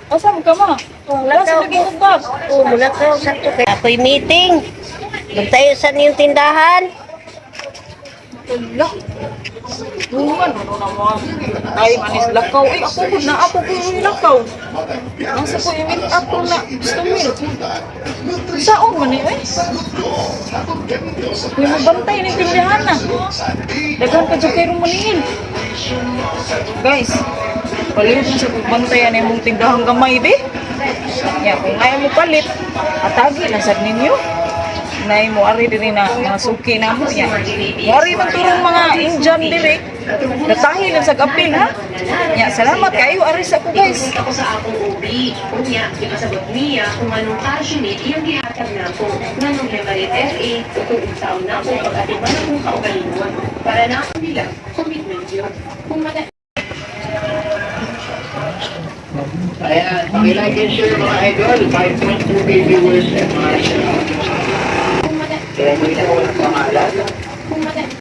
Asa mo ka, ma? Wala sa lagi ko bag. Oh, mula ka sakto kay ako'y meeting. Magtayo sa niyong tindahan. Wala. Bungan, ano na mo? Ay, manis lakaw. Eh, ako ko na. Ako ko yung lakaw. Nasa ko yung meet up ko na. Gusto mo. Saan man eh? Uy, mabantay na yung tindahan na. Daghan ka dyan kay Romaningil. Guys, palihog na sa pagbantayan na imong tindahan gamay, be. Ya, kung ayaw mo palit, atagi lang sad ninyo. Nay mo ari diri na mga suki na mo ya. Mo ari man turong mga Indian diri. Datahi lang sa apil ha. Ya, salamat kayo ari sa ako, guys. Ako sa akong ubi. Unya, ipasabot niya kung anong cash unit iyang gihatag nako. Nganong Lebarit FA, kung unsaon nako pag-atiman akong kaugalingon. Para nako nila, commitment yun. Kung mata Ayan, pakilike and share, mga idol. 5.2K viewers and mga share. Kaya hindi na walang pangalan. Kung mata